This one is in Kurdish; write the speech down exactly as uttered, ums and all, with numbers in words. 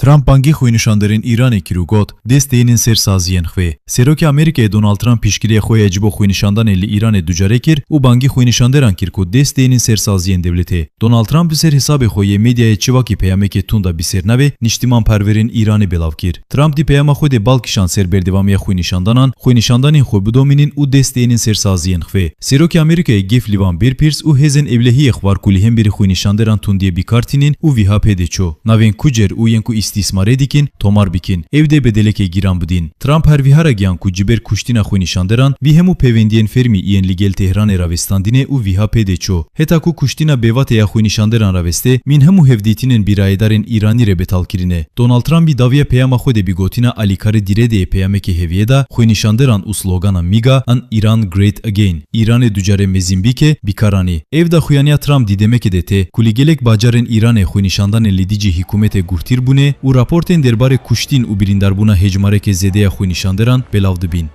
Trump bangî xwînişanderên Îranê kir û got, dê stênên ser saziyên xwe. Serokê Amerîkayê Donald Trump piştgiriya xwe ya ji bo xwînişandanê li Îranê ducare kir û bangî xwînişanderan kir ku dê stênên ser saziyên dewletê. Donald Trump bi ser hesabê xwe yê medyayê çi wekî peyamekê tunda bi ser navê niştimanperwerên Îranê belav kir. Trump di peyama xwe de bal kişand ser berdewamiya xwînişandanan, xwînişandanên xwe bidomînin û dê stênên ser saziyên xwe. Serokê Amerîkayê gef li van berpirs û hêzên ewlehiyê xwar ku li hemberî xwînişanderan tundiyê bi kar tînin û wiha pê de çû. Navên kujer û yên ku îstîsmarê dikin, tomar bikin. Ew dê bedelekê giran bidin. Trump her wiha ragihan ku ji ber kuştina xwînişanderan, vî hemû pêwendiyên fermî yên li gel Tehranê ravestandine û wiha pê de çû. Heta ku kuştina bêvate ya xwînişanderan raveste, mîn hemû hevdîtinên bîrayedarên Îranî re betal kirine. Donald Trump bi dawiya peyama xwe de bi gotina alîkarê dîre de yê peyamekê heviyê da, xwînişanderan û slogana MAGA an Iran Great Again, Îranê ducare mezin bike, bi kar anî. Ev daxuyaniya Trump di demekê de tê, ku li gelek bajarên Îranê xwînişandanên li dijî hikûmetê guhtîr bûne û raportên derbarê kuştin û birîndarbûna hejmarekê zêde ya xwînişanderan belav dibin.